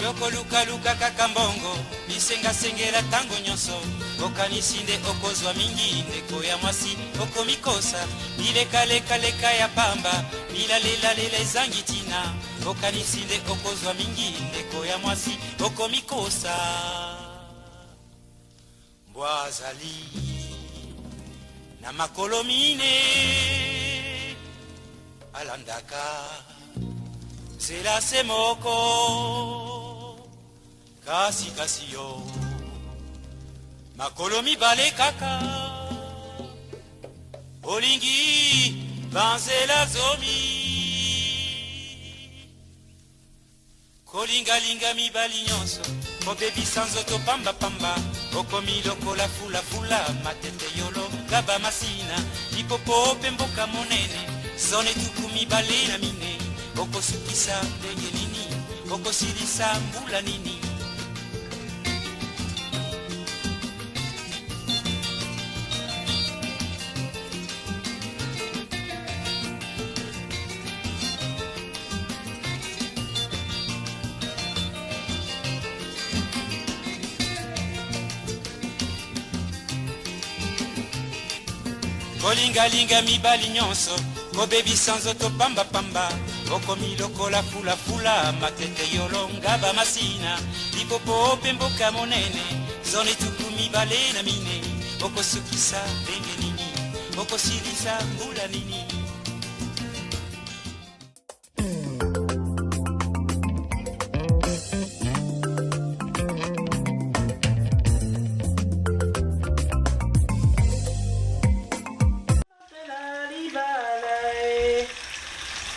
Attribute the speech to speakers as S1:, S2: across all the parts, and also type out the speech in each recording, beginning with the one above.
S1: Yokolukaluka kaka mbongo, bisengasengela ntango nyonso, okanisi nde okozwa mingi. Ndeko ya mwasi, okomikosa, bilekalekaleka ya pamba, bilalelalela ezangi ntina, okanisi nde okozwa mingi. Ndeko ya mwasi, okomikosa. Mbwa azali na makolo mine, alandaka nzela se moko, kasi kasi yo makolo mibale kaka, olingi banzela zomi. Kolingalinga mibali nyonso, kobebisa nzoto pambapamba, okomi lokola fulafula, matete yolo gaba masina lipopo mpe mboka monene, zone 24, okosukisa ndenge nini? Okosilisa mbula nini? Kolingalinga mibali nyonso, kobebisa nzoto pambapamba, okomi lokola fulafula, matete yolo ngaba masina lipopo mpe mboka monene, zone 24, okosukisa ndenge nini? Okosilisa mbula nini?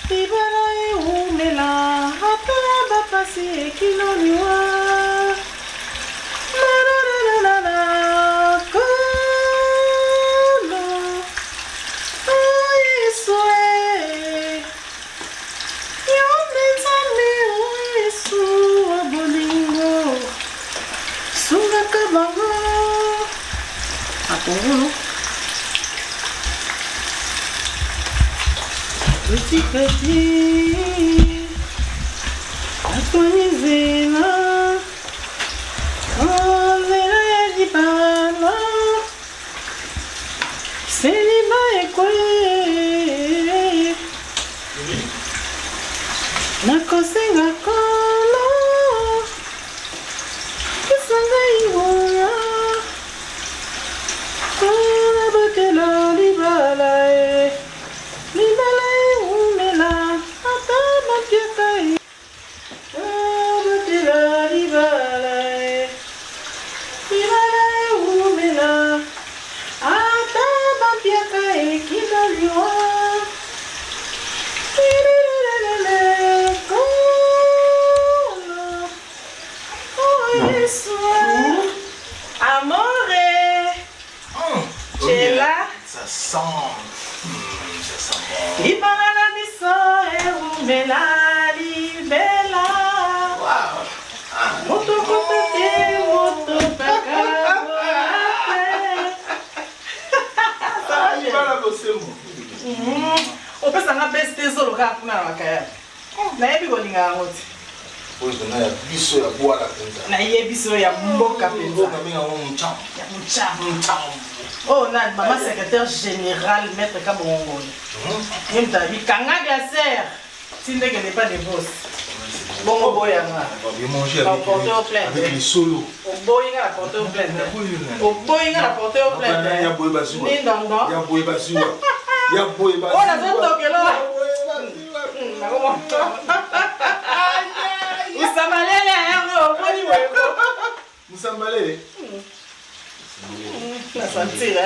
S2: Libala ewumela ata bapasi ekino liwa. Lalalala, Nkolo, oh Yesu eh. Yo nde Nzambe, oh Yesu wa bolingo, sungaka bango. Matungulu petit petit natoni nzela, oh, nzela ya libala selima ekwe nakosenga kolo pesa ngai nguya nabatela libala e libala ewumela ata mapiaka e nabatela libala e libala ewumela ata mapiaka ekino liwa. Lelelelele, Nkolo, oh Yesu, amore Chela.
S3: Ça sent. Ça sent bon.
S2: Libala na biso ewumela libela.
S3: Wow.
S2: Moto kota te, moto pakabola te.
S3: Ah, libala bosembo.
S2: Opesanga besi te, zolo kaka kuna na makaya. Nayebi kolinga yango te.
S3: Oyo eza ya biso ya bwala mpenza.
S2: Nayebi so ya mboka mpenza.
S3: Mboka mingi yango mchambo.
S2: Ya mochambo.
S3: Mchambo.
S2: Oyo nani? Mama secrétaire général, maître Kabongongoni, ye moto alobi kanga glacière tindeke n'est pas de vos bongo boyanga.
S3: On va bien manger
S2: Na
S3: avec,
S2: porter au plainte.
S3: avec les solos.
S2: Oboyi nga na porte au plainte, oboyi nga na porte au plainte.
S3: Ya boye bazuwa.
S2: Ndindondo.
S3: Ya boye bazuwa. Ya boye bazuwa.
S2: Oyo nazotokela.
S3: Ya boye bazuwa.
S2: Usamalele yango omoni boyeko.
S3: Musambalele.
S2: Na sentire.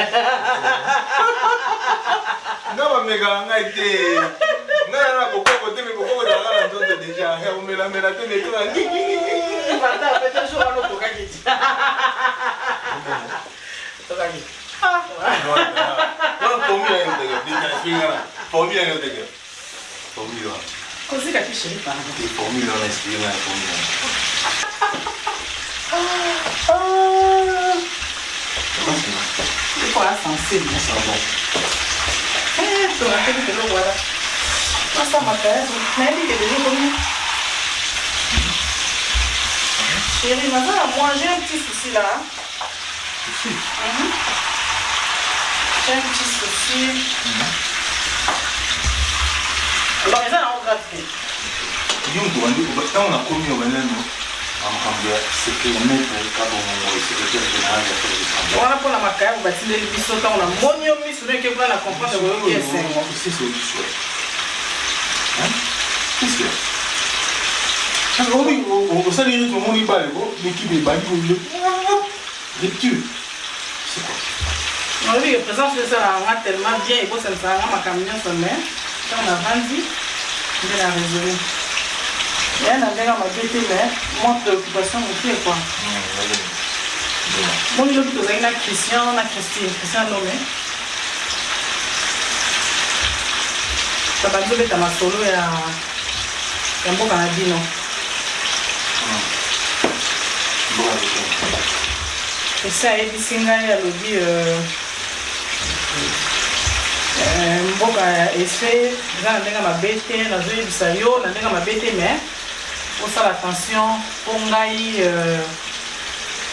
S3: Nga bamekaka ngai te. Ngai na bokoko te, me bokoko ezalaka na nzoto deja. Ya komelamela te, me kaka
S2: Fanta apeta jour wana okokaki te. Okokaki.
S3: Wana formule yango teke. Beta explique nga na. Formule yango teke. Formule wana.
S2: Kozika te chéri, pardon.
S3: Te, formule wana, explique nga na formule wana.
S2: Ah. Ikola sensible.
S3: Ça bon.
S2: Eh, tokateli eloko wana. Masa makaya, nayebi ke deja okomi. Chérie, naza na moi, j'ai un petit souci là.
S3: Souci?
S2: J'ai un petit souci. Bon, eza nango grave te.
S3: Yo moto obandi, ntango nakomi obandi nano na makambo ya secret, maître Kabongo, secrétaire général ya affaires étrangères.
S2: Wana mpona makayabo batindeli biso, ntango namoni yo miso no eke kuna na comprendre koyoki esengo.
S3: C'est c'est Hein? Qu'est-ce qu'il y a? Osali rythme, omoni bale ko l'équipe ebandi rupture. C'est quoi?
S2: Nalobi ke présence oyo esalaka nga tellement bien, ebosanisaka nga makambo nyonso, mais ntango navandi nde na raisonne ya na ndenge mabe te, mais mwa préoccupation moke quoi. Moni lobi tozalaki na Christian na Christine, Christian Lome, babandi obeta masolo ya mboka na bino.
S3: Mboka biso?
S2: Christian ayebisi ngai, alobi mboka ya ese eza na ndenge mabe te, nazoyebisa yo na ndenge mabe te, mais osala attention mpo ngai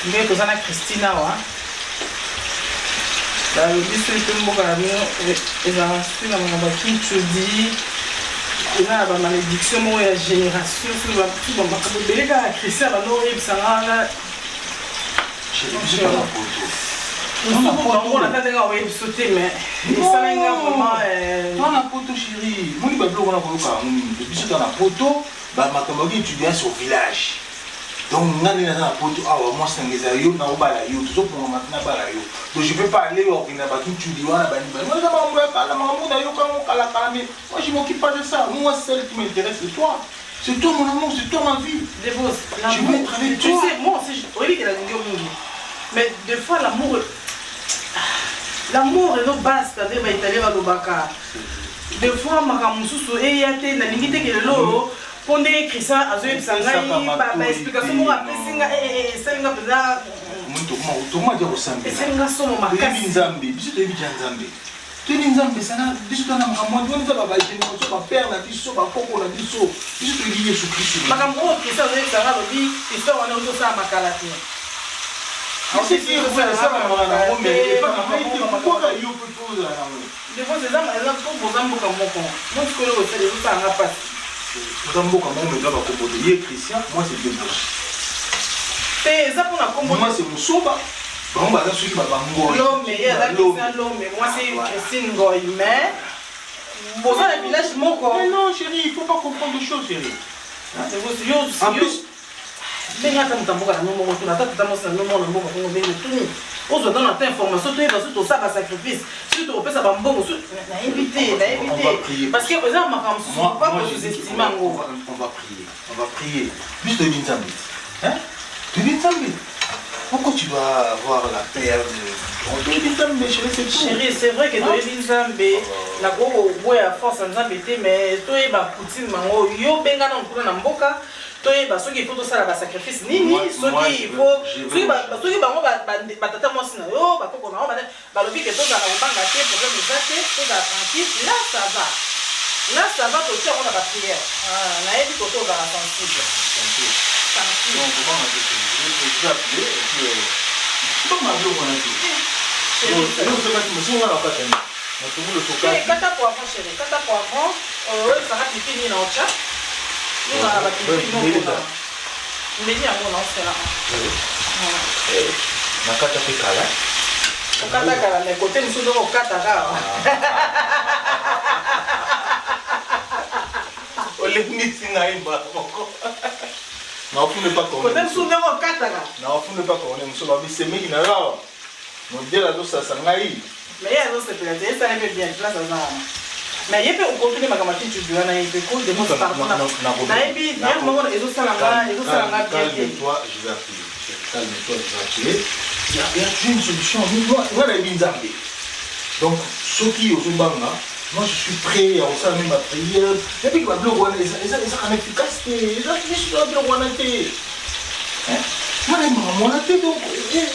S2: ndenge toza na Christine awa, balobi soki mpe mboka na bino ezalaka soki na makambo ya kinchudi, eza na bamalédiction moko ya génération, soki bamakambo ebele kaka. Christian bando oyebisanga wana.
S3: Biso na poto.
S2: Bango ata ndenge oyebi biso te, mais esalaki nga vraiment.
S3: Toa na poto, chéri, moni babiloko wana koyoka yango mingi te. Biso toa na poto, bamakambo yaki étudiant sur village. Donc nga ndenge naza na poto awa, mwasi nanga eza yo, naobala yo, tozobongama nabala yo, donc je peux pas aller okende na bakinchudi wana. Bani bani eza makambo ya kala, makambo nayoka yango kalakala, mais moi je m'occupe pas de ça. Moi, celle qui m'intéresse, c'est toi, c'est toi mon amour, c'est toi ma vie.
S2: Devos,
S3: Je veux être avec
S2: tu
S3: toi.
S2: sais, moi aussi, oyebi ke nalingi yo mingi, mais des fois l'amour, l'amour eno basta nde baitalien balobaka. Des fois makambo mosusu eya te, nalingi te ke lelo oyo mpo ndenge Christian azoyebisa ngai, baexplication moko apesi nga, esali nga mpenza.
S3: Tokoma dia kosambela.
S2: Esali nga somo
S3: Toyebi
S2: makasi.
S3: Nzambe, biso toyebi dia Nzambe, toyebi Nzambe sana. Biso tona makambo wana eza bagénération, bapère na biso, bakoko na biso. Biso toyebi Yesu Kristu.
S2: Makambo oyo Christian azoyebisa nga, alobi histoire wana ozosala makala te.
S3: Esalamaka nango, mais epa na ngai te. Pourquoi yo mpe tozala nango?
S2: Devos, eza mpo boza mboka moko. Mo sikoyo osala ezosala nga mpasi.
S3: Toza mboka moko, mais toza bakombo te. Ye Christian, moi c'est Devos.
S2: Te, eza mpona kombo.
S3: Moi c'est Mosoba, bango baza soki babangoi.
S2: Lome, ye aza Christian Lome, mwasi Christine Ngoi, mais boza na village moko.
S3: Mais non chérie, il faut pas comprendre des choses, chérie.
S2: Devos, yo
S3: En plus
S2: ndenge ata moto mboka na no moko tuna, ata tata mwasi na no moko na mboka Kongo, ndenge otuni ozwa tano ata information, toyeba soki tosala basacrifice, soki tokopesa bambongo, nayebi te, nayebi te, parce que eza makambo mosusu pas kosous-estime yango.
S3: On va prier, on va prier. Biso toyebi Nzambe, hein, toyebi Nzambe. Pourquoi tu dois avoir la peur de toyebi Nzambe, chérie, c'est tout.
S2: Chérie, c'est vrai que toyebi Nzambe, nakoki koboya force ya Nzambe te, mais toyeba coutume yango. Yo benga nano kuna na mboka, toyeba soki il faut tosala basacrifice nini, soki soki bango batata mwasi na yo, bakoko na yo balobi ke tozala kobanga te, problème eza te, tozala tranquille. Là ça va, là ça va, totia yango na baprière. Nayebi kote ozala sensible.
S3: Sensible. Donc kobanga te, je vais appeler et puis banga biloko wana te. Mosunga na kati matungulu tokati.
S2: Kata poivron, chéri, kata poivron. Oyo ezalaka pilipili nini na otya? Ezalaka bapilipili moko na mbeli yango na osala.
S3: Na kata mpe kala.
S2: Okata kala, mais kote mosusu ndoko okata kaka.
S3: Olembisi ngai mbala moko, naofunde pa.
S2: Kote mosusu ndenge okataka.
S3: Naofunde pa corne mosusu babisemeki na yo awa, modele azosasa ngai.
S2: Mais ye azosepela te, esali mpe bien place aza wana, mais ye mpe okotuni makambo ya kintudu wana, ye mpe ko demos pardon, nayebi ye moko ezosalanga bien te.
S3: Calme-toi, je vais appeler. Calme-toi, je vais appeler. Il y a toujours une solution. Moi, nayebi Nzambe. Donc soki ozobanga, moi je suis prêt à kosala même baprière. Epi babiloko wana ezaka na efficace te, eza biso biloko wana te. Nga nayebi makambo wana te donc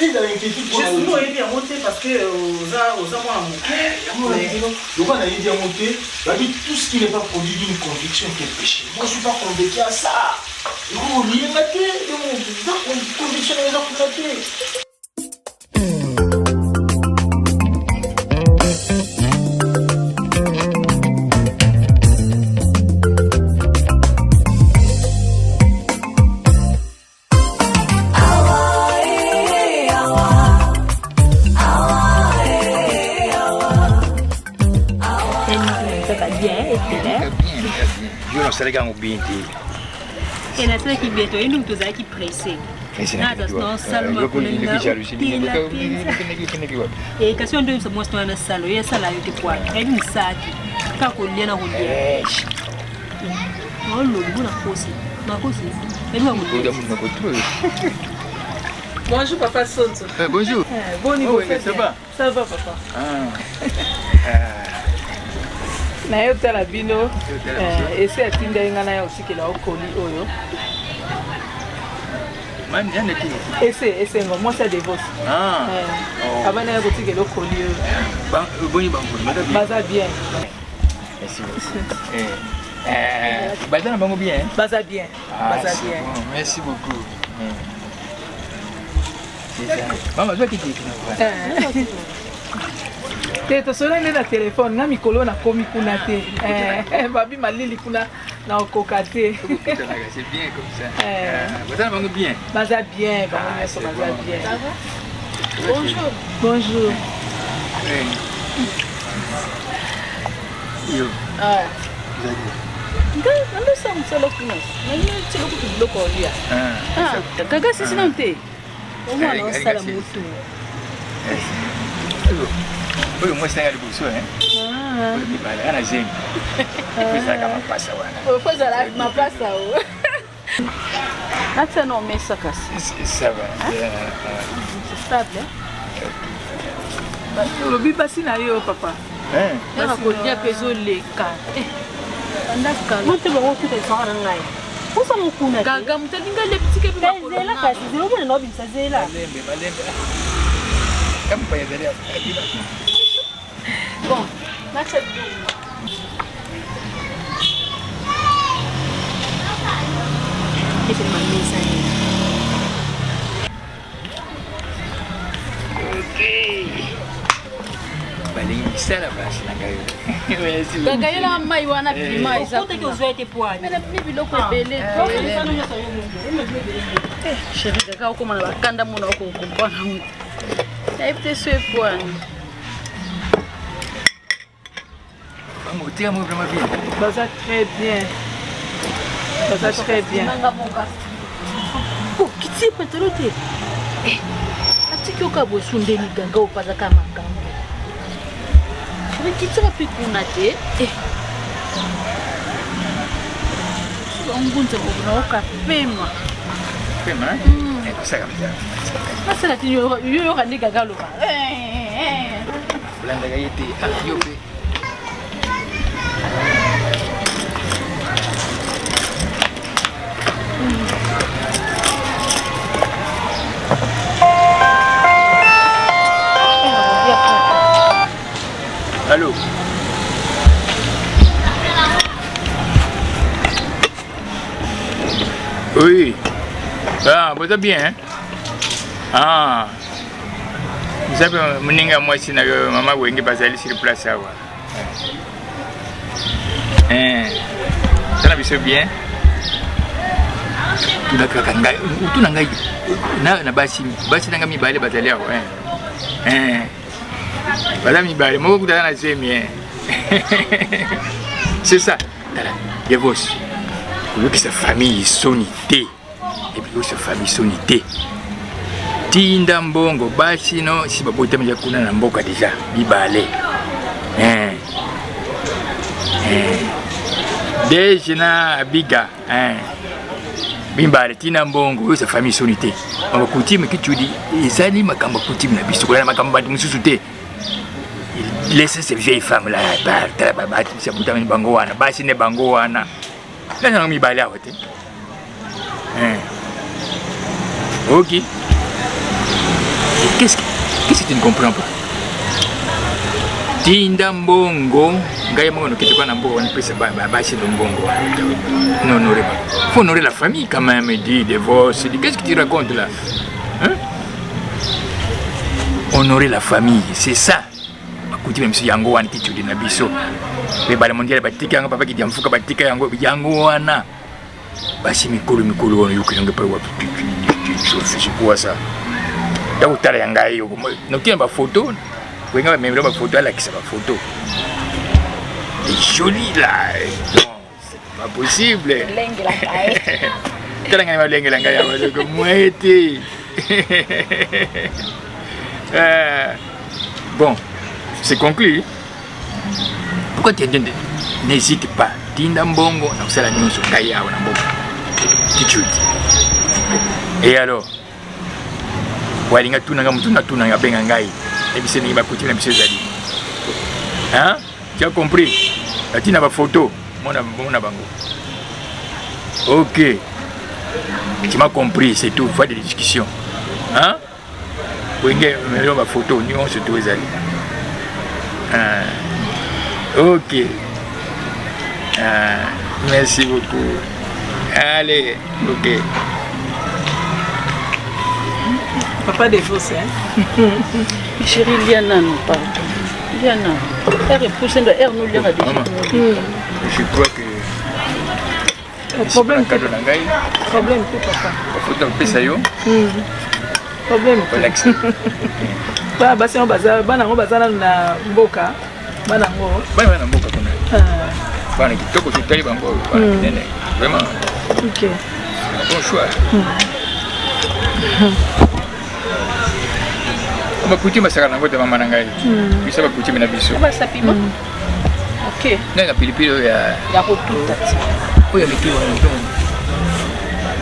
S3: ezala inquiétude
S2: pona yo te. Oyebi yango te parce que oza oza mwana moke.
S3: Yango nayebi no lokola nayebi yango te babi tout ce qui n'est pas produit d'une conviction est un péché. Moi je suis pas convaincu à ça. Ekoki kolie nga te donc eza conviction na eza kuna te.
S4: Yo nasalaki yango bien te.
S5: E nasalaki bien te, oyebi moto ozalaki presse. Kasi oyo nde oyebisa mwasi wana nasala oye asala yo te kwa ayebi mosala te kaka kolia na kolia olobi nakosi nakosi
S2: Bonjour papa Sonso.
S4: Eh, bonjour.
S2: Eh, bon niveau,
S4: oh, ça va?
S2: Ça va papa.
S4: Ah.
S2: Na yo tala bino eh, ese atindaki ngai naya kotikela yo koli oyo ese esengo mwasi ya devos
S4: ah.
S2: eh,
S4: oh.
S2: abanda ya kotikela yo koli oyo baza bien
S4: Merci beaucoup. Eh, eh, baza na bango bien.
S2: Baza bien.
S4: Ah,
S2: baza bien.
S4: Bon. Merci beaucoup. Hmm. C'est ça. Mama, zwa kiti
S2: eh. te tosolo nde na telefone nga mikolo nakomi kuna te eh, babi malili kuna nakokoka te
S4: baza na bango bien
S2: baza bien bango ah, nyonso baza bien
S5: bonjour
S2: bonjour
S4: Yo.
S2: Ah. Nga nandosala mosala kuna nalingi kutu biloko olia
S5: ah. ah, kaka sisi nanu te omwana osala motu
S4: oyo mwasi nanga liboso oyo mibale ana zemi ezalaka mapasa wana
S5: ozala mapasa o natia na omesa kasi
S4: ça va
S5: c'est stable
S2: olobi basi na yo papa
S5: kaka kolia mpe ezoleka moto bango tuta ezwaka na ngai posa mokuna
S2: gaga moto alingi alepitike mpe
S5: zela kasi zela omona na obimisa zela
S4: malembe malembe kampaya ezali
S5: bon natia Ese mamesa
S4: balingi misala basi na ngai
S5: kaka yela mai wana pima eza ozwa ete poani biloko ebele chéri kaka okoma na bakanda mona okokomprendre yango nayebi te so epoani
S2: Baza très bien. Baza très bien.
S5: Oh, kiti patalo te. Eh, atiki oka bosu ndeni ganga opazaka makambo. Kitaka mpe kuna te. Eh. Ngunza naoka pema.
S4: Pema? Hmm. Eh, kosaka mpenza.
S5: Nasala te yo yoka nde gaga aloba.
S4: Olandaka ye te ah, yo mpe Allô Oui. Ah, vous êtes bien, hein? Ah. Nzambe moninga mwasi na yo mama wenge bazali sur place awa. Eh. Tala biso bien. Tuna kaka ngai, tuna ngai na na basi, basi nanga mibale bazali awa. Eh. Eh. Baza mibale, moko kuta na zemi eh. C'est ça. Tala, Yevos. Koyokisa famille soni te. Ebilosa famille soni te. Tinda mbongo basi no si babotami ya kuna na mboka deja mibale. Eh. Eh. Deje na abiga eh. Mibale tina mbongo oyo sa famille soni te. Makambo coutume kitudi ezali makambo coutume na biso kolala makambo bato mosusu te. Laissez ces vieilles femmes là, tala babotami bango wana, basi ne bango wana. Nani yango mibale awa te? Eh. Ok. Et qu'est-ce que, qu'est-ce que tu ne comprends pas tinda mbongo ngai moko nokete kwa na mboka wana pesa basi no mbongo non honorer ba faut honorer la famille quand même dit divorce dit qu'est-ce que tu racontes là hein? Honorer la famille c'est ça bakuti na biso yango wana kitudi na biso mpe bala mondiale batika yango papa kidiamfuka batika yango yango wana basi mikolo mikolo wana yoki yango epai wapi quoi ça ya kotala ya ngai noki na bafoto wenga bamemela bafoto alakisa bafoto joli là non c'est pas possible tala ngai balengela ngai ya baloko moye te euh, bon c'est conclu Pourquoi tu n'hésite pas tinda mbongo na kosala nyonso ngai awa na mboka tichudi et alors walinga tuna nga motu natuna nga abenga ngai yebisa ndenge bakuti na biso ezali hein tu as compris natina bafoto mona mona bango ok tu m'as compris c'est tout pas de discussion hein wenge melo ba photo nyonso to ezali ah, ok ah, merci beaucoup allez ok
S2: papa devos hein?
S5: chérie lia nanu pardon lia nanu heure epuse ndo heure noliaka
S4: déjà je crois que
S2: problème
S4: kado na ngai
S2: problème te papa
S4: bafoto nakopesa yo
S2: hmm. problème bana basi yango baza bana yango baza nanu na mboka bana yango
S4: bana bana mboka kuna ah. bana kitoko totali bango bana hmm. minene vraiment
S2: ok
S4: bon choix hmm. bakuti basaka nango te mama na ngai biso bakuti na biso
S5: Ok.
S4: Nanga pilipili oyo ya
S5: ya kotuta ti.
S4: Oyo ya mike wana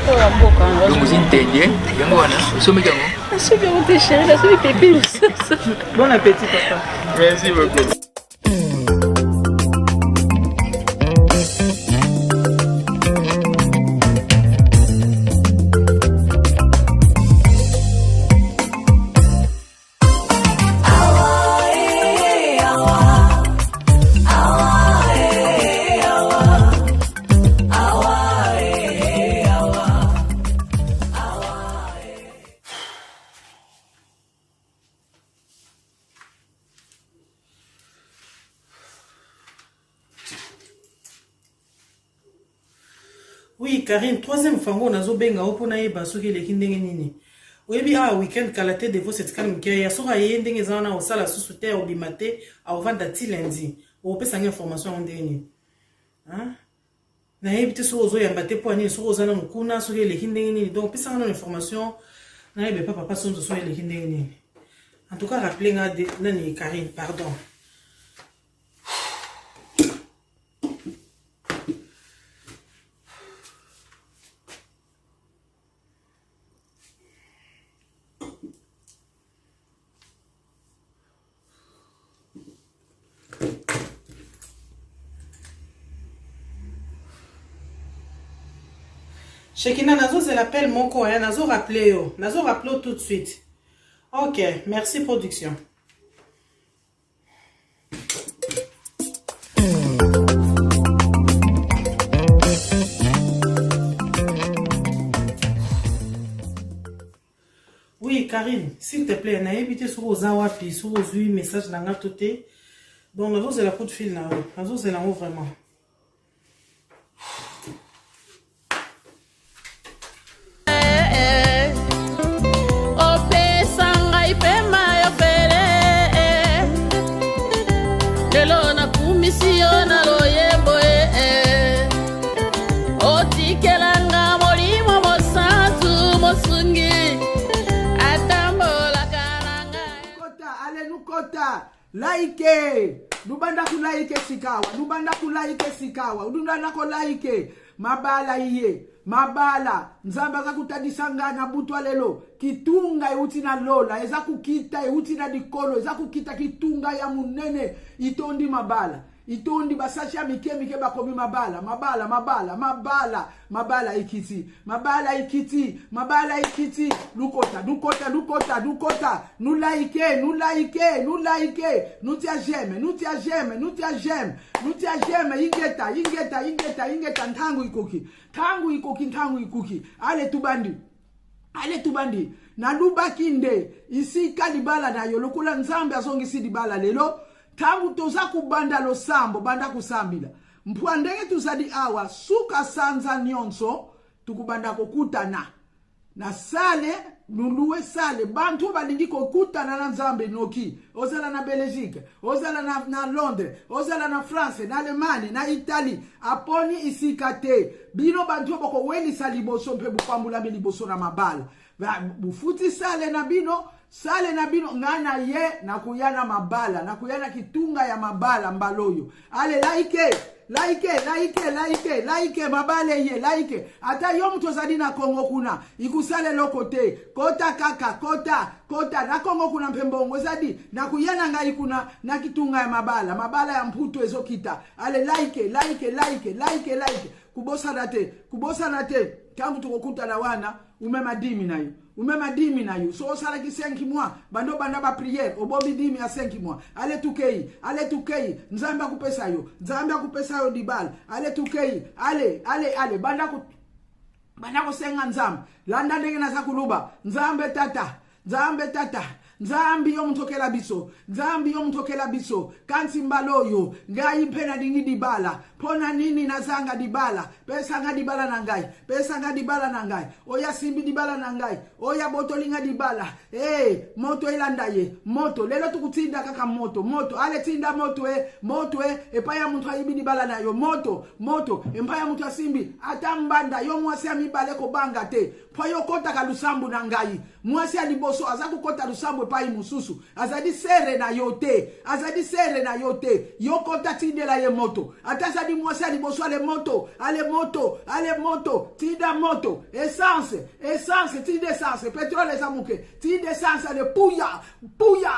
S5: oyo ya mboka.
S4: Donc ozi ntende yango wana osombaki yango?
S5: Nasombi yango te chérie, nasombi pilipili mosusu.
S2: Bon appétit papa.
S4: Merci beaucoup.
S2: Oui, Karine, troisième fois ngo nazobenga yo mpo nayeba soki eleki ndenge nini. Oyebi awa weekend kala te Devos etikali moke ya soki aye ndenge eza wana osala susu te obima te aovanda ti lundi. Okopesa ngai information yango ndenge nini? Hein? Nayebi te soki ozoyamba te mpo ya nini soki oza nanu kuna soki eleki ndenge nini donc pesa ngai nanu information nayeba epa papa Sonzo soki eleki ndenge nini. En tout cas, rappelez nga nani Karine, pardon. Shekina nazozela appel moko hein, nazo rappeler yo nazo rappeler yo tout de suite ok merci production Oui, Karine, s'il te plaît, nayebi te soki oza wapi, soki ozwi message na nga to te. Donc nazozela coup de fil na yo, nazozela yango vraiment.
S6: Opesa ngai pema yo pele lelo nakumisi yo na loyembo e otikelanga molimo mosantu mosungi atambolaka na ngai
S7: kota ale nukota like lubanda kulaike sikawa lubanda kulaike sikawa lubanda kolaike mabala iye mabala nzambe aza kotadisa ngai na butwa lelo kitunga euti na lola eza kokita euti na likolo eza kokita kitunga ya monene itondi mabala. itondi basashi ya mike mike bakomi mabala mabala mabala mabala mabala ikiti mabala ikiti mabala ikiti lukota lukota lukota lukota nulaike nulaike nulaike nutia j'aime nutia j'aime nutia j'aime nutia j'aime ingeta ingeta ingeta ingeta ntangu ikoki ntangu ikoki ntangu ikoki ale tubandi ale tubandi nalubaki nde isika libala na yo lokola nzambe azongisi libala lelo ntango toza kobanda losambo banda kosambila mpwa ndenge tozali awa suka sanza nyonso tukobanda kokutana na sale nuluwe sale bantu oyo balingi kokutana na nzambe noki ozala na belgique ozala na, na londres ozala na france na allemagne na italie aponi isika te bino bantu oyo bokowelisa liboso mpe bopambulami liboso na mabala bofuti sale na bino sale na bino ngai na ye nakoya na mabala nakoya na kitunga ya mabala mbala oyo ale laike laike laike laike laike mabala eye laike ata yo moto ozali na kongo kuna ikusala eloko te kota kaka kota kota na kongo kuna mpe mbongo ezali nakoya na ngai kuna na kitunga ya mabala mabala ya mputu ezokita ale laike laike laike laike laike kubosana te kubosana te ntango tokokutana wana umema dimi na yo umema dimi na yo so osalaki 5 mois bando banda bapriere obombi dimi ya 5 mois ale tukei ale tukei nzambe akupesa yo nzambe akupesa yo libala ale tukei ale ale ale banda ku banda kosenga nzambe landa ndenge naza kuluba nzambe tata nzambe tata nzambi yo moto okela biso nzambi yo moto okela biso kansi mbala oyo ngai mpe nalingi libala mpo na nini nazanga libala pesa nga libala na ngai pesa nga libala na ngai oyo asimbi libala na ngai oyo abotoli nga libala hey, eh, moto elanda ye moto lelo tokotinda kaka moto moto ale tinda moto e moto e epai ya moto ayibi libala na yo moto moto epai ya moto asimbi ata mbanda yo mwasi ya mibale kobanga te mpo yo okotaka lusambo na ngai mwasi ya liboso aza kokota lusambo epai mosusu azali sere na yo te azali sere na yo te yo kota tindela ye moto ata azali mwasi ya liboso ale moto ale moto ale moto tinda moto essence essence tinda essence petrole eza moke tinda essence ale puya puya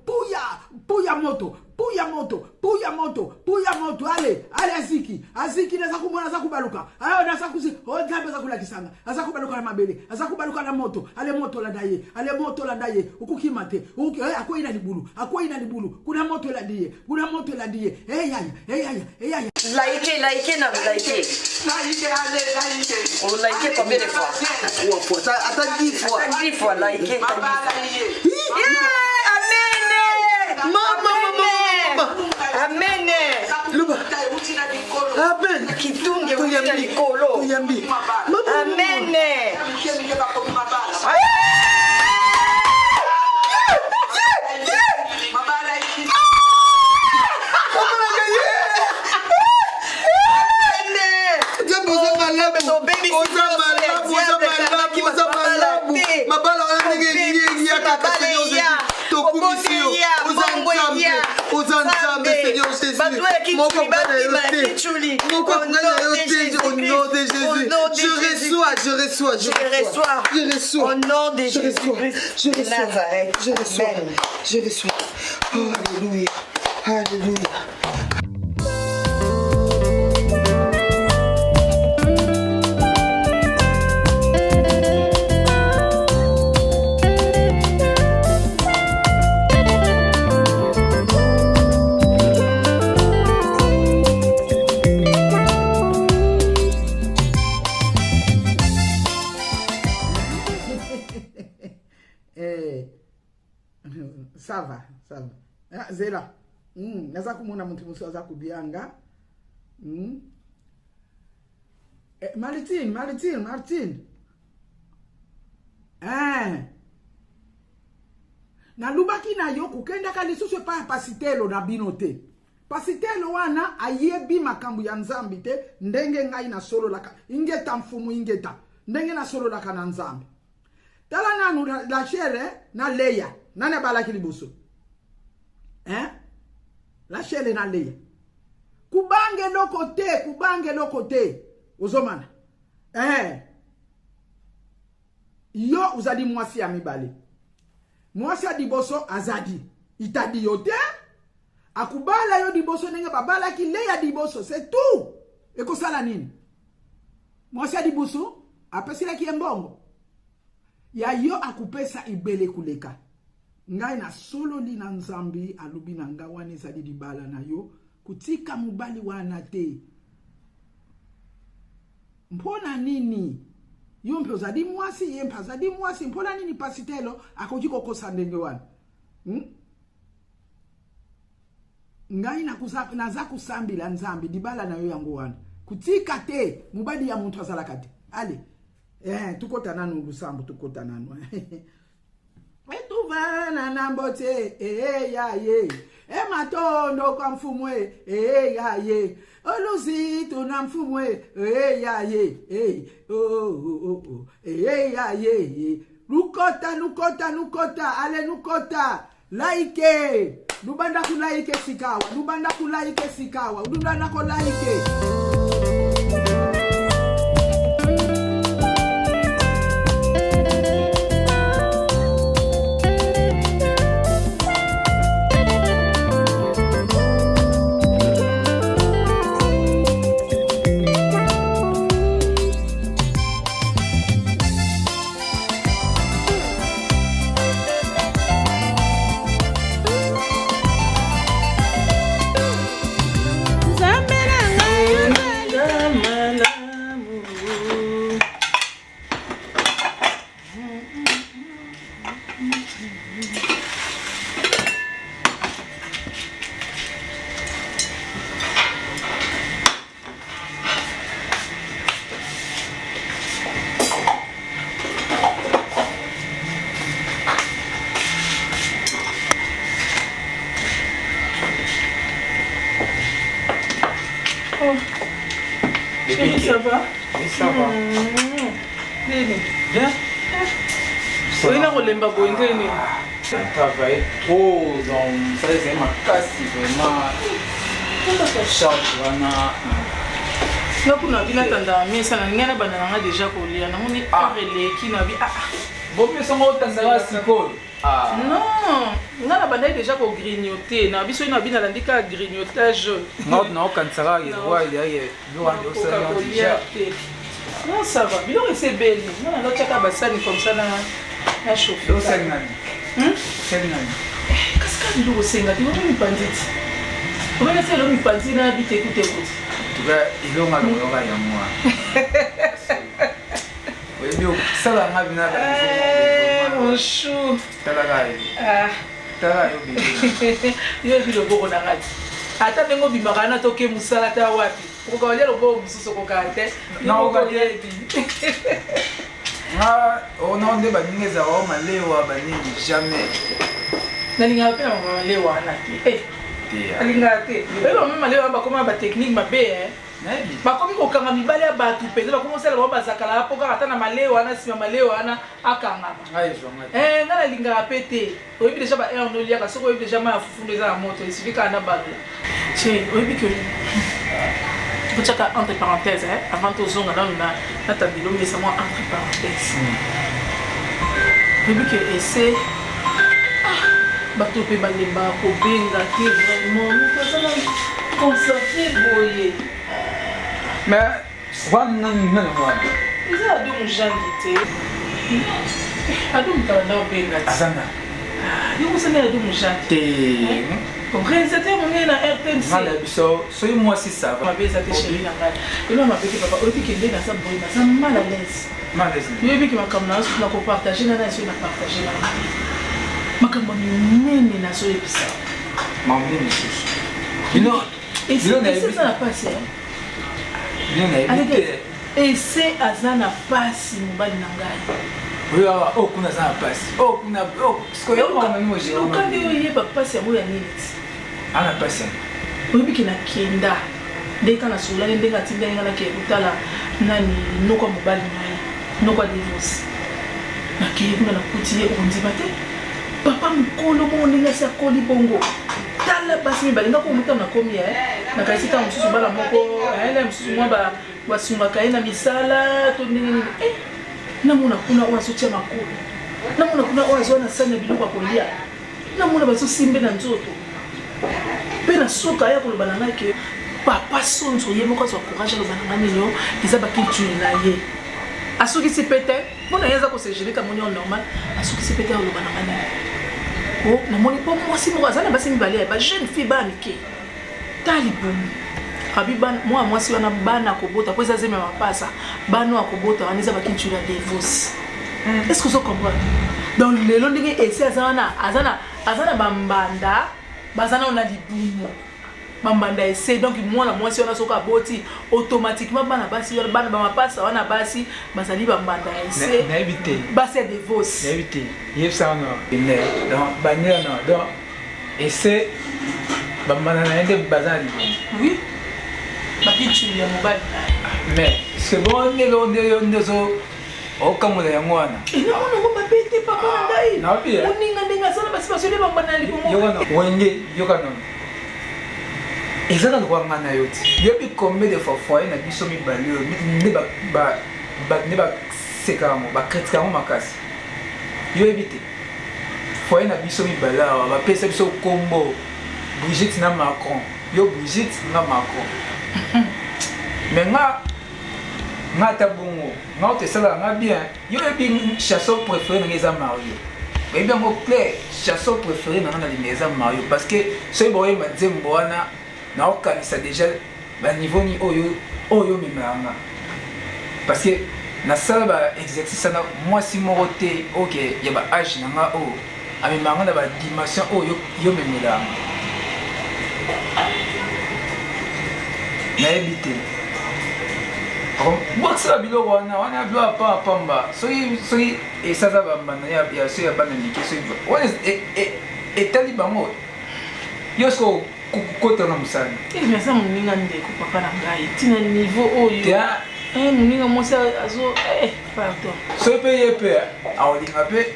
S7: puya puya moto puya moto puya moto puya moto ale ale aziki aziki naza kumona aza kubaluka ayo naza kuzi o oh, nzambe aza kulakisanga aza kubaluka na mabele aza kubaluka na moto ale moto landa ye ale moto landa ye okokima te eh, akwei na libulu akwei na libulu kuna moto elandi ye kuna moto elandi ye eyaya eh, eyaya eh, eyaya
S8: Likez, likez, non, likez.
S7: Likez, allez, likez.
S8: On like combien de fois
S9: Trois fois. Attends, dix fois.
S8: Attends, dix fois, likez. Yeah, amen.
S9: Mama, mama,
S8: Amen.
S9: Loba. Amen.
S8: Kitunge uti na likolo.
S9: Toyambi.
S8: Amen.
S9: Oza malamu, oza malamu, oza malamu. Mabala wana ndenge eyaka Seigneur Jésus. Tokumisi yo. Oza Nzambe. Oza Nzambe Seigneur Jésus. Moko akokani na yo te. Moko akokani na yo te au nom de Jésus. Je reçois, je reçois, je reçois. Je reçois.
S8: Au nom de
S9: Je reçois.
S8: Jésus-Christ
S9: Je
S8: de
S9: reçois.
S8: Nazareth.
S9: Je reçois.
S8: Amen.
S9: Je reçois. Oh, alléluia. Alléluia.
S7: Eh, ça va ça va ah, zela mm, naza komona moto mosusu aza kobianga mm. eh, martine martine martine eh. nalubaki na yo kokendaka lisusu epai ya pasitelo na bino te pasitelo wana ayebi makambo ya nzambe te ndenge ngai nasololaka ingeta mfumu ingeta ndenge nasololaka na nzambe tala nanu rachel eh, na leya nani abalaki liboso eh? rachel na leya kubanga eloko te kubanga eloko te ozomana eh. yo ozali mwasi ya mibale mwasi ya liboso azali itadi yo te. Akubala yo liboso ndenge babalaki Leya liboso, c'est tout. Ekosala nini? Mwasi ya libusu apesilaki ye mbongo ya yo akupesa ibele kuleka ngai. Nasololi na Nzambe, alobi na ngai wana ezali libala na yo, kutika mobali wana te. Mpo na nini? Yo mpe ozali mwasi, ye mpe azali mwasi. Mpo na nini pasitelo akoki kokosa ndenge wana? Ngai naza kosambela Nzambe, libala na yo yango wana, kutika te. Mobali ya moto azalaka te. Ale eh, tukota nanu lusambo, tukota nanu etuvana na mbote eya ye ematondo kwa mfumu eya ye oluzitu na mfumu eya ye oh, oh, oh, eya ye. Lukota, lukota, lukota, ale lukota, like lubanda kulaike sikawa, lubanda kulaike sikawa, lubanda kolaike.
S6: Nzambe na ngai ozali
S2: malamu. Oh. Chérie, ça va?
S4: Oui, ça va.
S2: Mmh. Nini?
S4: Bien.
S2: Oyi na kolemba boye nde nini?
S4: Travailler trop dans ça ezali makasi vraiment charge wana.
S2: Nga kuna bi natandaka mesa na ngai, nabanda na nga deja kolia, namoni heure eleki na bi ah.
S4: Bomesongo otandaka sikoyo?
S2: Non, nga na bandaki deja kogrignote na biso na bi nalandi kaka grignotage.
S4: Naokanisaka
S2: kolia te. Non, ça va, biloko esi ebeli, nga na lotiaka basani comme ça na na chauffe.
S4: Osali nani? Osali nani?
S2: Kasi kaka biloko osenga te, omi mipanzi ti omena se elo mipanzi na bitekuteku ti.
S4: Tuka elonga lokola yango wana oyebi osala nga bina.
S2: Mon chou.
S4: Talaka yo, tala yo bebe.
S2: Yo oyebi loboko na nga ti ata ndenge obimaka wana, toke mosala ta wapi, okoka kolia loboko mosusu, okokaka te.
S4: Oyebi nga ona nde baninga ezalaka o malewa banini jamais.
S2: Nalingaka mpe na mama malewa wana te, alingaka te. Oyebi mama malewa wana bakoma batechnique mabe, bakomi kokanga mibali ya bato mpenza, bakomi kosala bango bazakala mpo kaka ata na malewa wana, nsima malewa wana akangama. Ngai nalingaka mpe te. Oyebi deja ba heure noliaka, soki oyebi deja mai ya fufu nde eza na moto, esufi kaka na balola. Che oyebi ke totiaka entre parenthèse avant tozonga nanu na tabelo mesa mwa entre parenthèse. Oyebi ke ese bato mpe balembaka kobenga te, vraiment moto aza na concentré boye.
S4: Mais wana nani wana?
S2: Eza ado mojangi te, ado moto abanda kobenga te.
S4: Aza na
S2: yo kosani ado mojangi
S4: te,
S2: réalisateur monene na RTNC.
S4: Nga na biso soki mwasi ça va.
S2: Mabe eza te, chéri na ngai, elo mabe te papa. Oyebi ke nde naza boye, naza mal à l'aise.
S4: Mal à l'aise?
S2: Oyebi ke makambo na na kopartage na nani? Soki na partage na te makambo minene nazoyebisa.
S4: Makambo nini lisusu? Bino
S2: ese aza na pasi.
S4: Bino nayebi te.
S2: Ese aza na pasi, mobali na ngai.
S4: Oyo awa, oyo kuna aza na pasi, oyo kuna.
S2: Luka nde oyeba pasi yango ya nini ti.
S4: Ana pasi yango.
S2: Oyebi ke nakenda ndenge kaka nasololaki, ndenge atindaki ngai nakende kotala nani, noko ya mobali na ye, noko ya divorce. Nakei kuna, nakuti ye, okondima te, papa mokolo bongo, ndenge asi akoli bongo. Tala basi mibale nga komuta nakomi nakanisi ntango mosusu bana moko na mosusu mwa basungaka ye na misala to ndenge nini. Namona kuna oyo azotia makolo, namona kuna oyo azwa na sani ya biloko ya kolia, namona bazosimbe na nzoto mpe. Mpe na suka aya koloba na ngai ke papa Sonzo ye moko azwa courage aloba na ngai nini yo eza ba culture na ye. Asukisi mpe te mpo na ye aza ko se geler kamoni yo normal asukisi mpe te aloba na ngai nini. Oh, namoni mpo mwasi moko aza na basi mibale ya ba jeune fille bana mike. Ta libumu. Abi bana mwana mwasi wana bana akobota mpo eza zemi ya mapasa bana oyo akobota wana eza ba culture ya devos. Est-ce que ozo comprendre? Donc lelo ndenge esi aza wana aza na aza na bambanda baza nano na libumu bambanda ese donc mwana mwasi wana soki aboti automatiquement bana basi wana bana bamapasa wana basi bazali bambanda ya ese
S4: nayebi te
S2: basi ya devos
S4: nayebi te yebisa wana ne donc bandi wana donc ese bambanda na ye nde baza na libumu
S2: oui bakituli ya mobali na ye
S4: mais c'est bon ndenge nde nde ozo okambola yango wana
S2: enamona yango mabe te papa na ngai
S4: Nabi, eh.
S2: moninga ndenge aza na basi bazoli bambanda na libumu
S4: wenge yoka nono eza na lokola ngai na yo ti yobi combien de fois foyer na biso mibale oyo nde bato nde baseka yango bakritika yango makasi yoyebi te foyer na biso mibale awa bapesa biso kombo Brigitte na Macron yo Brigitte nga Macron mais nga nga ata bongo nga oto esalaka nga bien yo oyebi chanson préféré na nga eza mario oyebi yango clair chanson préféré na nga na linga eza mario parce que soki baoyemba nzembo wana naokanisa déjà baniveau nini oyo oyo omemela nga parce que nasala ba exercice wana mwasi moko te oke ya ba age na nga oyo amemaka nga na ba dimension oyo yo memela nga nayebi te bokisaka biloko wana wana biloko ya pamba pamba soki soki esaza bambanda ya so ya bana mike soki wana e, e, etali bango yo soko kokota na mosala
S2: eh, aza moninga ndeko papa na ngai ntina niveau oyo eh, moninga mwasi azo eh, pardon
S4: soki mpe ye mpe akolinga mpe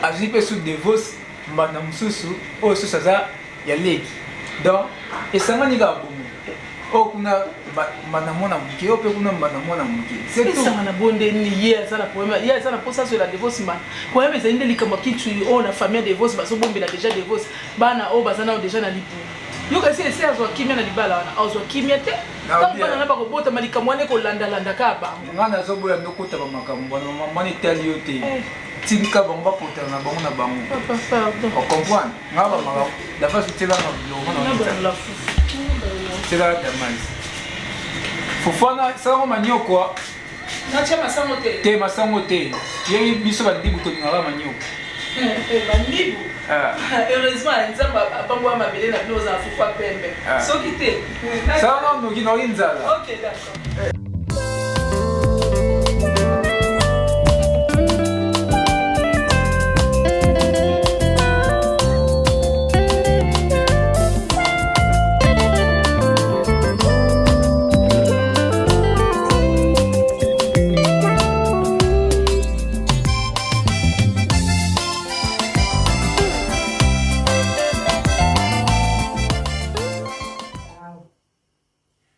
S4: azwi mpe su devos mbanda mosusu oyo susu aza ya leki donc esangani kaka bongo oyo kuna mbanda mwana moke oyo mpe kuna mbanda mwana moke
S2: esangana bonde nini ye aza na problème ye aza na mposa azwela devos mbanda problème ezali nde likambo ya kitui oyo na famille ya devos bazobombela déjà devos bana oyo baza nao deja na libumu yoka esi esi azwa kimia na libala wana azwa kimia te ntango bana na bakobotama likambo wana ekolandalanda kaka bango
S4: ngai nazoboya ndokota bamakambo wana mama etali yo te eh. tika bango bakotana na bango na bango ocomprendre ngai bamaka dafasi otielanga biloko tielaka damasi fufu wana salango maniokwa
S2: Natia masango te.
S4: Te masango te. Ye biso ba ndibu tolingaka manioko.
S2: Eh, eh, ba ndibu. Ah. Heureusement nzambe apambola mabele na bino ozala fufu ya pembe. Ah. Soki te.
S4: Sala noki noki nzala.
S2: Ok, d'accord.
S4: Eh.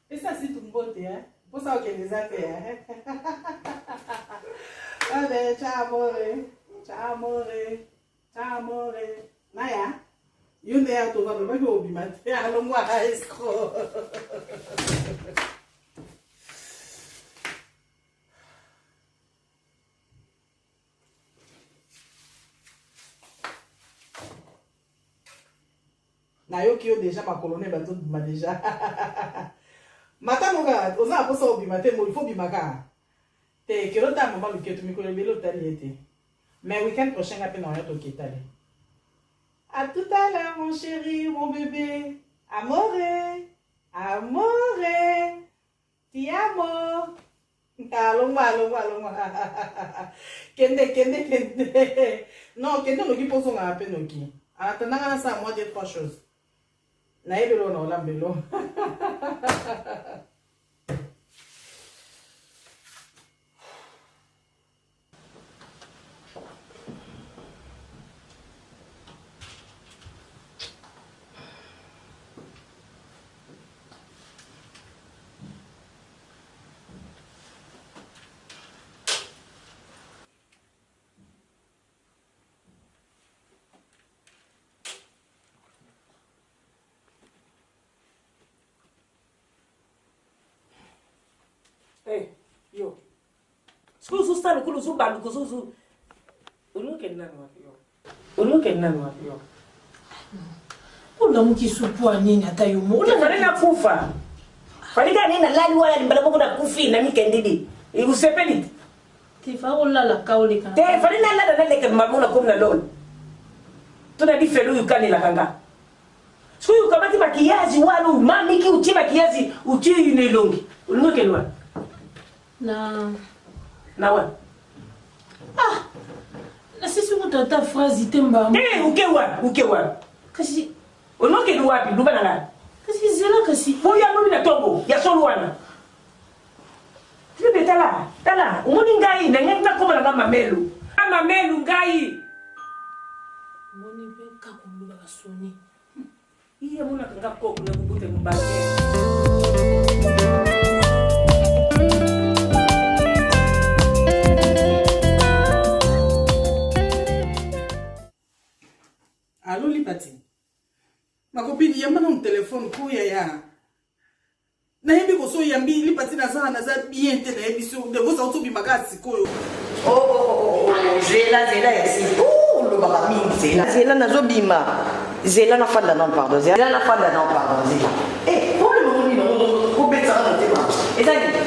S7: Pesa situ mbote eh. Posa okende eza te eh. Ave, ciao amore. Ciao amore. Ciao amore. Naya. Yo nde ya tova lobaki obima te alongwa escroc. Nayoki yo deja makolo ne bazo bima deja. Matango kaka oza na posa obima te il faut obima kaka. Te kelo ta mama luketu mikolo ebele otali ye te. Mais week-end prochain nga pe na oya toketale. À tout à l'heure mon chéri, mon bébé. Amore. Amore. Ti amo. Alongwa alongwa alongwa. Kende kende kende. Non, kende noki mpo ozongaka mpe noki. En attendant nga nasala mwa deux trois choses. Nayebi eloko na olambelo.
S10: Ozosala lokola ozobaluka ozozo. Olingi okende nanu wapi yo? Olingi okende nanu wapi yo?
S5: Olamuki supu ya nini ata yo moko?
S10: Fallait nakufa. Fallait kaka nini nalali wana limbala moko nakufi na mikendeli. Osepeli te?
S5: Te fa olala ka oleka.
S10: Te fallait nalala naleka mbala moko nakomi na lola. To na lifelo oyo okanelaka nga. Soki okamati maquillage wana omamiki otie maquillage otie na elongi olingi okende wapi?
S5: Na
S10: na wapi?
S5: Ah! Nasisi kutu ata phrase te mbaa.
S10: Te oke wapi? Oke wapi?
S5: Kasi
S10: olingi okende wapi? Loba na ngai.
S5: Kasi zela kasi.
S10: Po ya lobi na tongo ya solo wana. Tribe tala tala omoni ngai na ngai nakoma na ngai mamelu. Mamelu ngai.
S5: Omoni pe kaka olobaka soni.
S10: Iye amonaka nga koko na kobota mobali.
S2: Allo Lipati. Ma copine yamba nanu telephone ko yaya. Nayebi ko so yambi Lipati naza naza bien te nayebi so devos auti obima kaka sikoyo.
S8: Oh, oh, oh, oh, oh, zela zela esi olobaka mingi zela zela nazobima zela nafanda non pardon zela nafanda non pardon zela eh, problème yango nini yango kobetisaka motema eza nini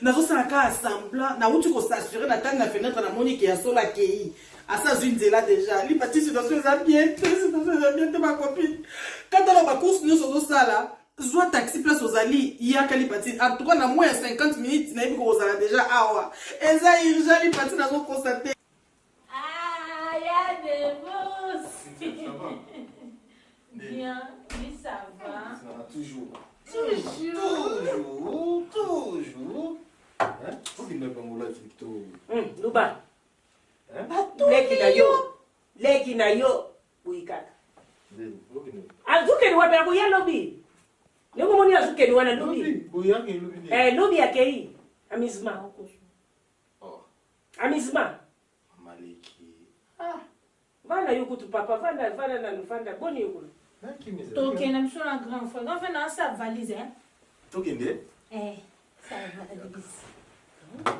S2: nazosala kaka semblant nauti kosassure na tali na fenetre namoni ke ya solo akei Asa azwi nzela deja. Lipati situation eza bien te, situation eza bien te ma copine. Kata na ba courses nyonso ozosala, zwa taxi place ozali, yaka Lipati. En tout cas na moins ya 50 minutes nayebi ko kozala deja awa. Eza urgent Lipati nazokosa te.
S5: Ah, ya de boss. Bien, oui, ça va.
S3: Ça va toujours.
S5: Toujours.
S3: Toujours, toujours. Hein? Okende bangola kitoko.
S10: Luba. Leki na yo, leki na yo boyi kaka. Azukeli wapi akoya lobi. Ndenge omoni azukeli wana lobi. Eh, lobi akei. Amusement.
S3: Oh.
S10: Amusement.
S3: Maleki.
S10: Ah. Vanda yo kutu papa, vanda vanda nanu vanda boni yo kuna.
S5: Tokende biso na grand frère. Grand frère na sa valise hein.
S3: Tokende?
S5: Eh, sa valise.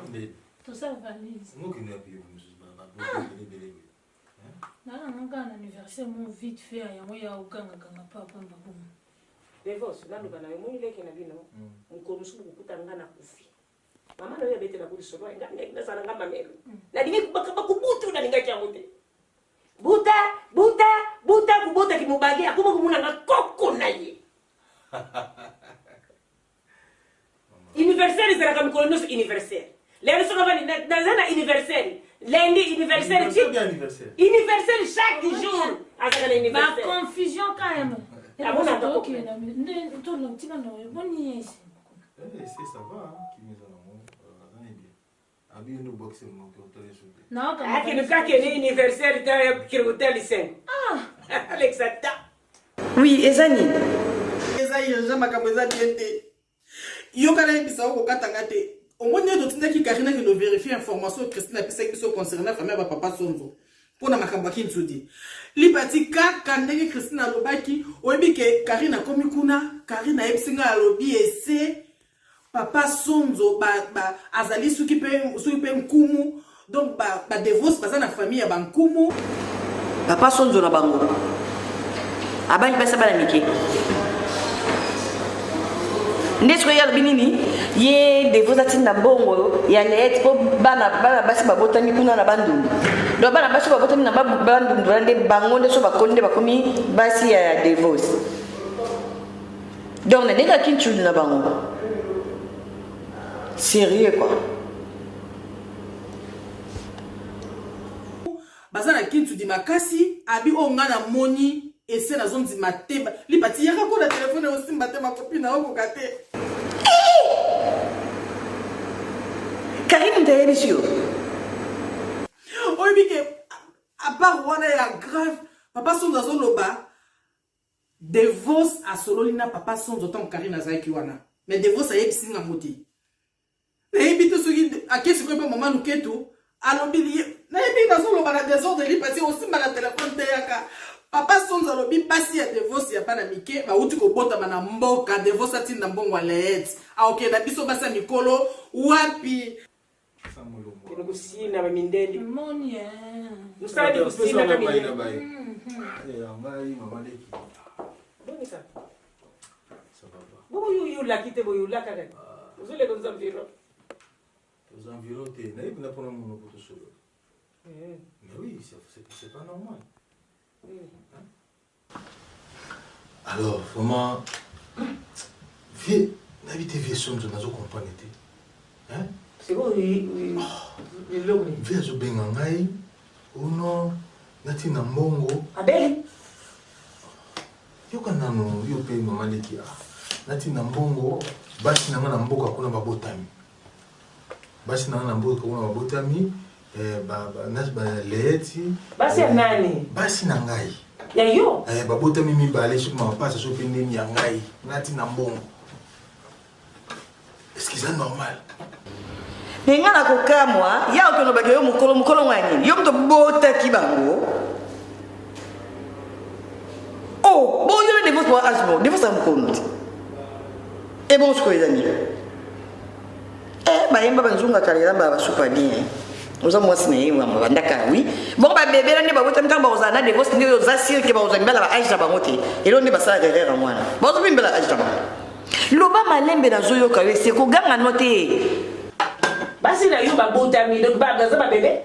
S3: Nde.
S5: Tosa valise.
S3: Mokende wapi yo mosusu ba ba bele bele.
S5: Nana nga na anniversaire mo vite fait yango ya oganga ganga pa pamba bongo.
S10: Devos, naloba na yo moni leki na bino mokolo mosusu bokokuta nga na kufi. Mama na yo abetela ko lisolo nga nazala nga mamelo. Nalingi bakubutu nalingaki yango te. Buta buta buta kubota kimobali akoma komona nga koko na ye. Universaire ezalaka mikolo nyonso universaire. Lelo soki avandi naza na universaire lundi universaire universaire chaque jour azalaka na universaire.
S5: Ba confusion quand même.
S10: Amonaka koko.
S5: Tika na yo boni esi.
S3: Eh, c'est ça va, hein, qui nous a abi yo nde obwakisi monoko otali so te.
S10: Akende kakende universaire ta kende kotalisa. Alexa ta.
S8: Oui, eza nini?
S2: Eza urgent makambo eza bien te. Yoka nayebisa yo kokata nga te. Omoni nde totindaki Karine akende verifier information Christine apesaki biso concernant famille ya ba papa Sonzo mpo na makambo ya Kinzudi. Lipati kaka ndenge Christine alobaki, oyebi ke Karine akomi kuna, Karine ayebisi ngai alobi ese papa Sonzo ba, ba, azali soki mpe soki mpe nkumu donc ba, ba devos baza na famille ya bankumu.
S8: Papa Sonzo na bango abali basi bana mike nde sikoyo ye alobi nini ye devos atinda mbongo ya leete mpo bana bana basi babotami kuna na bandundu donc bana basi babotami na bandundu wana nde bango nde so bakoli nde bakomi basi ya devos donc na ndenge ya kinchulu na bango sérieux quoi
S2: baza na kintudi makasi abi oyo ngai namoni ese nazondima te lipati yaka ko na telefone osimba te makopi na okoka te
S8: karine moto ayebisi yo
S2: oyebi ke apart wana ya grave papa sonzo azoloba Devos asololi na papa Sonzo tango Carine azalaki wana. Mais Devos ayebisi nga ngo te. Nayebi te soki ake sikoyo epa mama Luketu alobi nayebi nazoloba na desordre lipati osimba na telefone te yaka. Papa Sonzo alobi basi ya Devos ya bana mike bawuti kobotama na mboka Devos atinda mbongo ya Leet akokende na biso basi ya mikolo wapi?
S10: Kende kosina ba mindele.
S5: Moni eh.
S10: Musala ni kosina ka mindele.
S3: Ngai mama leki.
S10: Bonisa. Bongo yo yo laki te boyo laka kaka. Ozoleka oza environ.
S3: Oza environ te. Nayebi na pona monoko tosolola. Mais oui, c'est pas normal. Hein? Alors, vraiment, vieux, nayebi te vieux Sonzo nazo comprendre te. Hein? Vieux azobenga ngai, oh non, natina mbongo.
S10: Abeli.
S3: Yoka nano yo pe mama leki ah. Natina mbongo basi na nga na mboka kuna babotami. Basi na nga na mboka kuna babotami eh, ba, ba, na, ba, leeti
S10: basi ya nani?
S3: Basi na ngai
S10: ya yo
S3: eh, babotami mibale soki mapasa soki mpe ndeni ya ngai nati na mbongo est-ce que eza normal?
S8: Me nga na kokamwa ya okende obaki yo mokolo mokolo ngo ya nini yo moto obotaki bango o oh, bongo yo na devote wa age bon devote ya mokolo te ebongo sikoyo eza nini Eh, bayemba banzunga kala eza ba basupa bien oza mwasi na ye bandaka wi bongo babebela nde babotami ntango bakozala na divorce nde oza sire ke bakozwa mibala ba age na bango te elo nde basalaka erreur yango wana bazwa mpe mibala age na bango loba malembe nazoyoka yo ese koganga no te
S10: basi na yo babotami donc baza babebe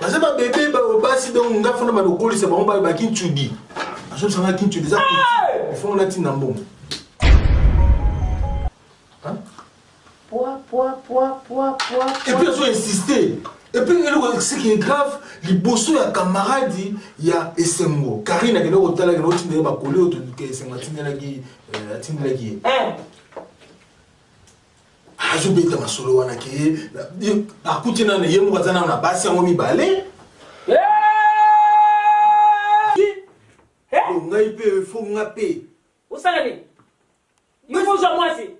S3: baza babebe basi donc nga fona balokolisa bango baki ntudi azobisanga kintudi eza ifongo natinda mbongo
S5: Poa, poa, poa, poa, poa.
S3: Et puis azo insister. Et puis eloko ce qui est grave, liboso ya camarade ya Esengo, Karine akende kotala akende kotindela ba colis oyo ke Esengo atindelaki euh, atindelaki ye.
S10: Eh.
S3: Azobeta masolo wana ke akuti nano ye moko aza nano na basi yango mibale.
S10: Eh!
S3: Ngai mpe fo nga mpe.
S10: Osala nini? Yo ozwa mwasi.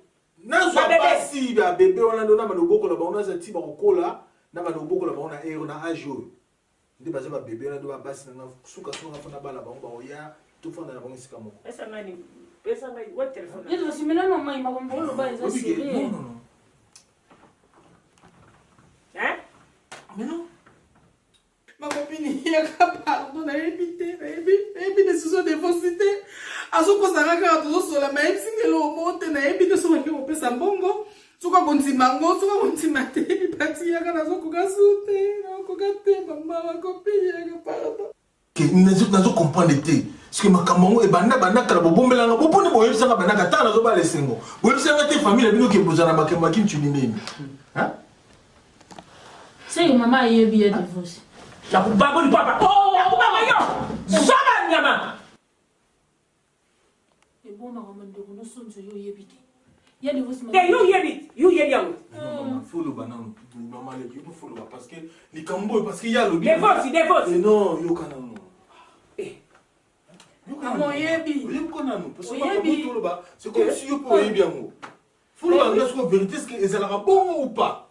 S3: Nazwa basi ba bebe wana ndo na banda kobokola bango naza ti bakokola na banda kobokola bango na ero na age oyo nde baza ba bebe wana ndo ba basi na nga suka suka nga fona bala bango bakoya tofanda na bango esika moko.
S10: Pesa ngai ni pesa ngai wa telephone.
S5: Yesu osimela na mai makambo oloba eza sérieux.
S3: Non non non.
S10: Hein?
S3: Mais non.
S2: Ma copine yaka pardon nayebi te nayebi nayebi decision devosi te azokosaka kaka tozosola ma ayebisi nga eloko moko te nayebi te soki ake kopesa mbongo soki akondima yango soki akondima te lipati yaka nazokoka su te nakoka te mama ma copine yaka pardon
S3: nazo comprendre te soki makambo yango ebanda banda kala bobombelanga boponi boyebisanga bandaka ntango nazobala esengo boyebisanga te famille na bino ke bozala makambo ya kintuni nini
S5: Seke mama ayebi ya divorce.
S10: Nakubamba lipapa. Oh, nakubamba yo. Zoba nyama.
S5: Eboma kama ndeko no sonzo yo oyebi te. Ya divorce
S10: mama. Te yo oyebi, yo oyebi yango.
S3: Mama foloba nanu mama leki yo foloba parce que likambo oyo parce que ya lobi.
S10: Divorce, divorce.
S3: Eh non, yoka nanu.
S10: Eh.
S2: Mama oyebi.
S3: Oyebi ko nanu parce que makambo toloba c'est comme si yo pe oyebi yango. Fulu ba ngai vérité ce que ezalaka bongo ou pas?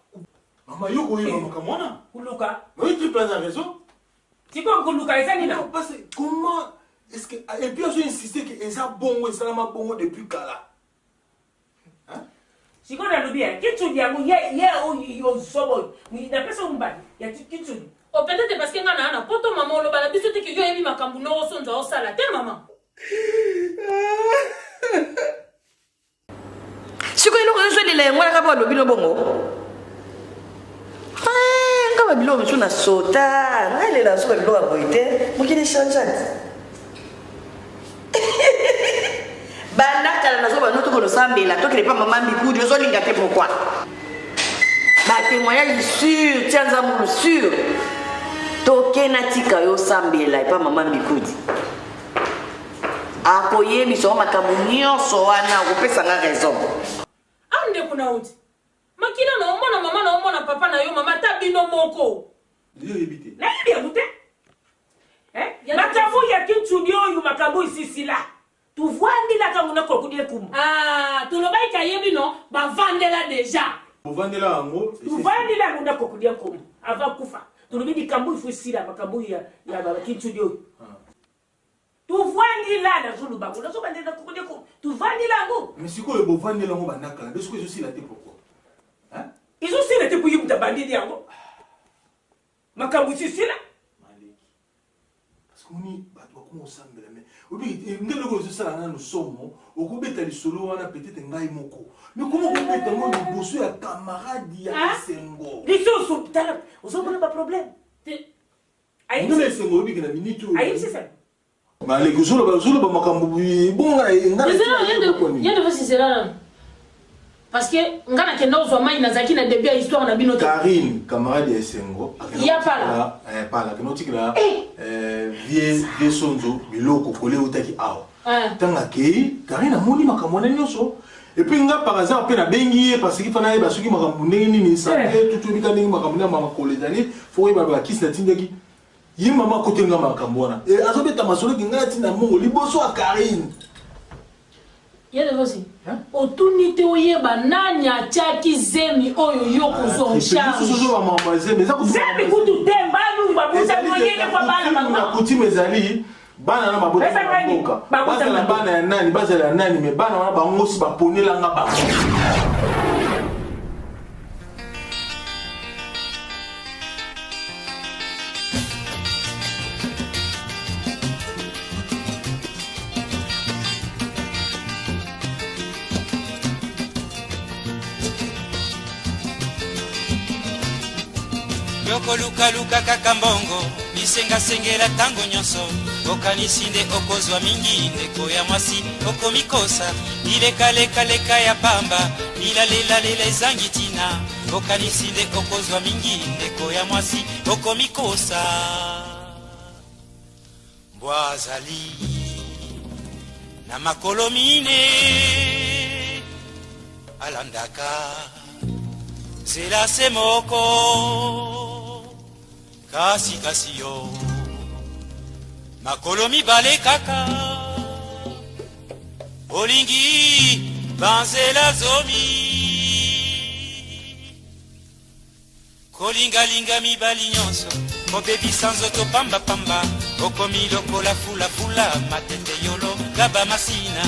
S3: Mama yo koyeba makambo wana.
S10: Kuluka.
S3: Mais tu peux raison.
S10: Sikoyo koluka eza nini?
S3: Non, parce que comment est-ce que et puis azo insister que eza bongo esalama bongo depuis kala.
S10: Hein? Sikoyo nalobi ya kitsudi yango ye ye oyo zobo napesa yo mobali ya kitsudi.
S5: Oh peut-être parce que nga na na poto mama oloba na biso te que yo oyebi makambo noko sonzo osala te mama.
S8: sikoyo eloko nyonso elela yango wana kaka alobi no bongo eh, nga babiloko mosusu na sota nga elela so babiloko ya boye te mokili echangeante banda kala nazo bano tokolo sambela tokende pa mama mbikudi ozolinga te pourkui batémoignage sur tia nzambulu sur toke natika yo osambela epa mama mbikudi akoyebisa yo makambo nyonso wana okopesa nga raison
S5: ah ndeko na oti makila na omona mama na omona papa na yo mama ata bino moko
S3: yo oyebi te
S10: nayebi yango te eh? makambo ya kintudi oyo makambo esisila tuvandilaka ngo nakokudi ekumu
S5: ah, tolobaki kayebi no bavandela deja
S3: bovandela yango
S10: tuvandela yango nakokudi ekumu avant kufa tolobi likambo ifo esila makambo ya kintudi oyo ah. Tovandi la nazoloba ngo nazobandela tovandela yango.
S3: Mais sikoyo bovandela yango banda kala nde sikoyo ezosila te pourquoi?
S10: Ezosila te mpo ye moto abandeli yango. Makambo esi esila.
S3: Parce que oni bato bakoma kosambela mais obi nde eloko ezosala nanu somo okobeta lisolo wana peut-être ngai moko mais koma okobeta yango liboso ya camarade ya esengo.
S10: Lisusu tala ozomona ba problème.
S3: Ndenge esengo oyebi ke na minute oyo.
S10: Ayebisi sani.
S3: Maleki ozoloba ozoloba makambo bongo nga
S5: ye nde zela nanu parce que nga nakenda kozwa mai nazalaki na début ya histoire na bino te.
S3: Karine camarade ya esengo
S5: ya pala
S3: eh, pala akenda kotikela eh, vie vie sonzo biloko kole eutaki awa ntango akei Karine amoni makambo wana nyonso epuis nga par hasard mpe nabengi ye parce que fana yeba soki makambo ndenge nini sante tutu oyebika ndenge makambo nde makolo ezali fo oyeba bakisi natindaki Ye mama akoteli nga makambo wana e azobeta masolo ke ngai atinda mbongo liboso ya Carine.
S5: Ya Devosi, otuni te oyeba nani atiaki zemi oyo yo kozwa en charge.
S10: Zemi kutu te mbalu babuta moyele kwa bana
S3: bango. Na coutume ezali bana na babota na mboka bazala bana ya nani bazala ya nani me bana wana bango si baponela nga bango.
S1: Yokolukaluka kaka mbongo bisengasengela ntango nyonso okanisi nde okozwa mingi ndeko ya mwasi okomikosa bilekalekaleka ya pamba bilalelalela ezangi ntina okanisi nde okozwa mingi ndeko ya mwasi okomikosa mbwa azali na makolo mine alandaka nzela se moko kasi kasi yo makolo mibale kaka olingi banzela zomi kolingalinga mibali nyonso kobebisa nzoto pambapamba okomi lokola fulafula matete yolo gaba masina.